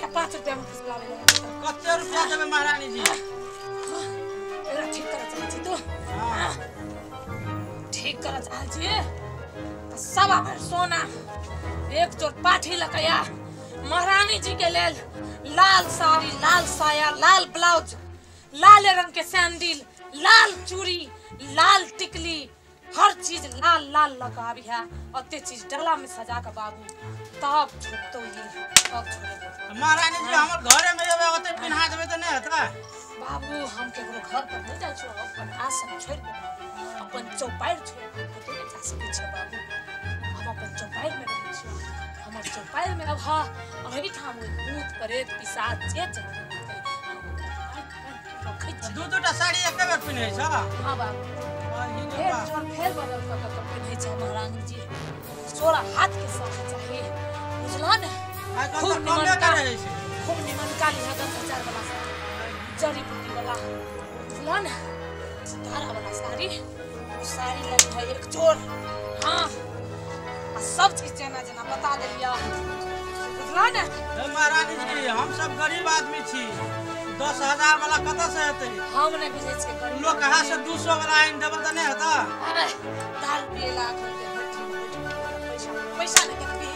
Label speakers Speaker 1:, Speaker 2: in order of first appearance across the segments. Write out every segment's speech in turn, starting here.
Speaker 1: रुपया 5 रुपया में फुसलावे ले।
Speaker 2: कते रुपया देबै महारानी जी?
Speaker 1: एकरा ठीक करऽ चाहै छी तू? हां ठीक करऽ चाहै छी त सवा भर सोना एक जोड़ पाठी लकया महारानी जी के लेल लाल साड़ी, लाल साया, लाल ब्लाउज, लाल रंग के सैंडल, लाल चूड़ी, लाल टिकली, हर चीज लाल लाल लगाबी है। अते चीज डला में सजा के बाबू तब छोड़तो ही तब छोड़बो।
Speaker 2: महारानी जी हमर घरे में जेबै ओते पिन्हा देबै त नै हेतै?
Speaker 1: बाबू हम केकरो घर पर नहीं जाइ छियो, अपन आसन छोड़ के अपन चौपाइर छोड़ के कतौ नहीं जा सकै छियै बाबू। हम अपन चौपाइर में रहै छियो, हमर चौपाइर में अब हा एहिठाम भूत प्रेत पिशाच जे जतै रखै छी।
Speaker 2: दू दूटा साड़ी एके बेर पिन्है छ?
Speaker 1: हां बाबू फेर जोर फेर बदल कऽ कऽ पिन्है छै महारानी जी। 16 हाथ के साथ चाही बुझलह ने?
Speaker 2: खूब निमनका
Speaker 1: खूब निमनका लिहा 10,000 वाला साड़ी, जड़ी बूटी वाला बुझलह ने, सितारा वाला साड़ी, वो साड़ी लगी है एक जोड़। हाँ आ सब चीज जेना जेना बता देलिया बुझलह ने?
Speaker 2: महारानी जी हम सब गरीब आदमी छी, 10,000 वाला कतऽ से हेतै?
Speaker 1: हम नहि बुझै छियै गरीब
Speaker 2: लोक। अहाँ से 200 वाला आनि देबै तऽ नहि हेतै?
Speaker 1: अरे दाल पिएला अखन के भट्ठी में बैठ पैसा पैसा नहि के पी।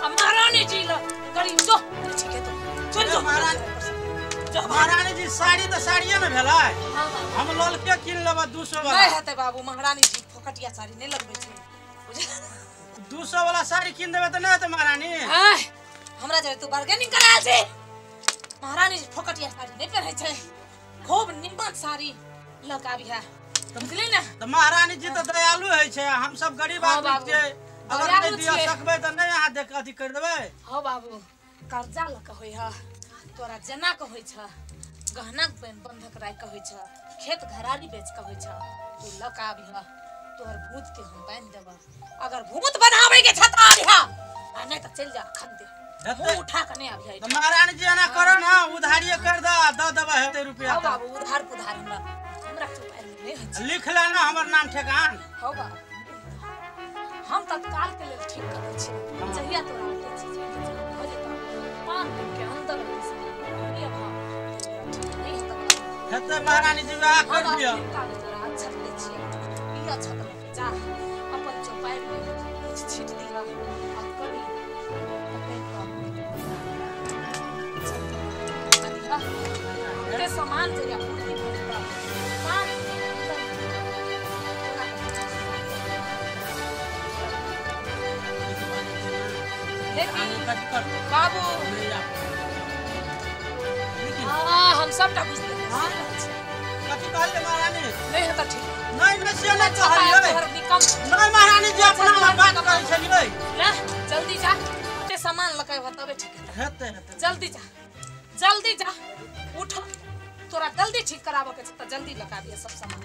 Speaker 1: आ महारानी जी ल गरीब जो ठीक है तो चल जो
Speaker 2: महारानी। महारानी जी साड़ी तऽ साड़िये ने भेलै, हम ललके कीन लेबै 200 वाला।
Speaker 1: नहि हेतै बाबू, महारानी जी फोकटिया साड़ी नहि लगबै छै।
Speaker 2: 200 वाला साड़ी कीन देबै तऽ नहि हेतै महारानी?
Speaker 1: हमरा जरे तू बार्गेनिंग करायल छै। महारानी जी फोकटिया साड़ी नहीं पहनै छै, खूब निमन साड़ी लगाबी है बुझली ने?
Speaker 2: तऽ महारानी जी तऽ दयालु होइ छै, हम सब गरीब आदमी छियै, अगर नहि दिअ सकबै तऽ नहि अहाँ देख अथी करि देबै?
Speaker 1: हँ बाबू कर्जा लऽ कऽ होइ है, तोरा जेना के होइ छ, गहना बंधक राखि के होइ छ, खेत घरारी बेच के होइ छ, तू लऽ कऽ आबी है, तोहर भूत के हम बान्हि देबह। अगर भूत बनाबै के छ तऽ आबी है, आ नहि तऽ चलि जा अखन दे मुँह उठा के नहीं आबी है।
Speaker 2: तऽ महारानी जी एना करऽ ने, उधारिये कर दऽ दऽ देबै हेतै रुपया।
Speaker 1: हँ बाबू उधार पुधार हमरा हमरा चौपाइर में नहीं होइ छै।
Speaker 2: लिख ले ना हमर नाम ठेकान।
Speaker 1: हँ बाबू हम तत्काल के लेल ठीक करै छी, जहिया तोरा ओते चीज भऽ जेतौ 5 दिन के अंदर ठीक नहीं हेतौ।
Speaker 2: हेतै महारानी जी वएह कर दिअ।
Speaker 1: तोरा अक्षत दै छियै, ई अक्षत लऽ के जा अपन चौपाइर में कुछ छीट दिहऽ आ करी ते सामान जरिया पूर्ति भऽ जेतौ 5 दिन के अंदर तोरा। लेकिन बाबू हाँ हम सबटा बुझि लेलियै।
Speaker 2: कथी कहलियै महारानी?
Speaker 1: नहि हेतै ठीक।
Speaker 2: नहि नहि से नहि कहलियै। नहि महारानी जी अपना बात करै छलियै।
Speaker 1: ले जल्दी जा ते सामान लऽ के अयबह तबे ठीक हेतै।
Speaker 2: हेतै हेतै
Speaker 1: जल्दी जा जल्दी जा उठ, तोरा जल्दी ठीक कराबऽ के छै तऽ जल्दी लगा दिअ सब सामान।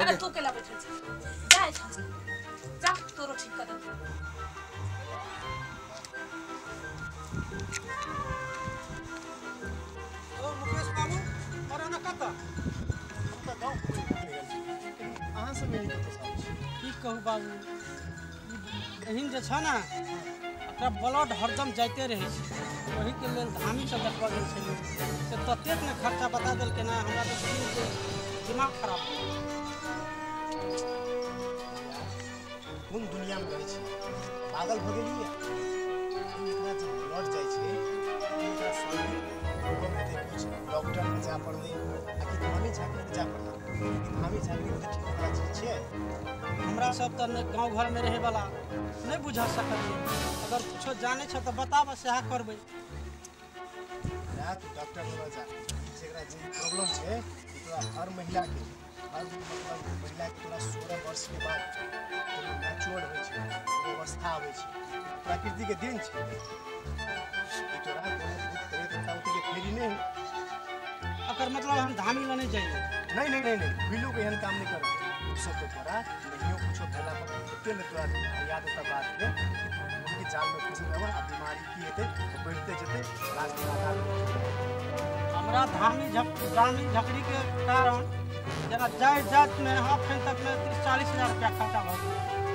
Speaker 1: अरे तू केला बैठल छ, जा एहिठाम से जा, तोरो ठीक कऽ देबौ।
Speaker 2: ओ मुकेश बाबू अरे ना कतऽ?
Speaker 3: हम तऽ गाँव घुमै लए गेल छी, लेकिन अहाँ सब मिली कतऽ से आबै छी?
Speaker 2: की कहू बाबू, एहन जे छ ने एकरा ब्लड हरदम जाइते रहै छै, ओहिके लेल धामी सब देखबऽ गेल छलियै से ततेक ने खर्चा बता देलकै ने, हमरा तऽ सुनिके दिमाग खराब भऽ गेल।
Speaker 3: कोन दुनियामे रहै छी, पागल भऽ गेलियै? एकरा जे ब्लड जाइ छै एकरा शांति प्रॉब्लम हेतै, कुछ डॉक्टर लग जाय पड़लै आ कि धामी झाँकरी जाय पड़लै? धामी झाँकरी तऽ ठीक वला चीज छियै।
Speaker 2: हमरा सब तऽ गाँव घरमे रहैवला नहि बुझा सकलियै, अगर कुछो जानै छ तऽ बताबऽ सएह करबै।
Speaker 3: रात डॉक्टर लग जा, जेकरा जे प्रॉब्लम छै तोरा हर महिला के हर मतलब महिला के तोरा 16 वर्ष के बाद मैच्योर होइ छै, अवस्था आबै छै, प्रकृति के देन छै। ई तोरा कोनो भूत प्रेत के फेरी नहि।
Speaker 2: अकर मतलब हम धामी लऽ नहि जाइए?
Speaker 3: नहीं नहीं नहीं नहीं भूलो के एहन काम नहीं करब। सब तो तोरा नहियो कुछो भेला पर ओते ने तोरा याद होता बात के कि जाल में फंसल रहब आ बीमारी की हेतै तो बढ़ते जेतै लास्ट में आधार।
Speaker 2: हमरा धामी झकड़ी के कारण जेना जाइत जाइत में अखन तक में 30-40 हजार रुपया खर्चा भऽ गेल,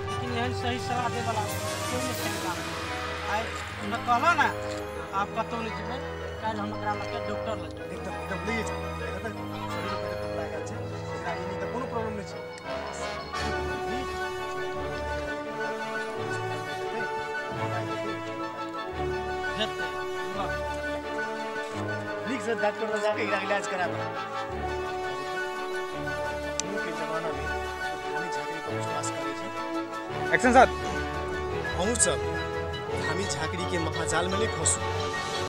Speaker 2: लेकिन एहन सही सलाह दै वाला कोई नहि छै। आइ हमरा कहलो ना आप कतौ नहीं जेबै, काल्हि हम एकरा लऽ के डॉक्टर लग जेबै।
Speaker 3: एकदम एकदम ले जा, एकरा तऽ शरीर पर दुबला गेल छै, एकरा ई तऽ कोनो प्रॉब्लम नहि छै।
Speaker 2: हेतै
Speaker 3: नीक से डॉक्टर लग जाके एकरा इलाज करा दो। के जमाना में धामी झाँकरी पर विश्वास करै छै।
Speaker 4: एक्शन साथ।
Speaker 3: अहूँ सब धामी झाँकरी के महाजाल में नहीं फंसू।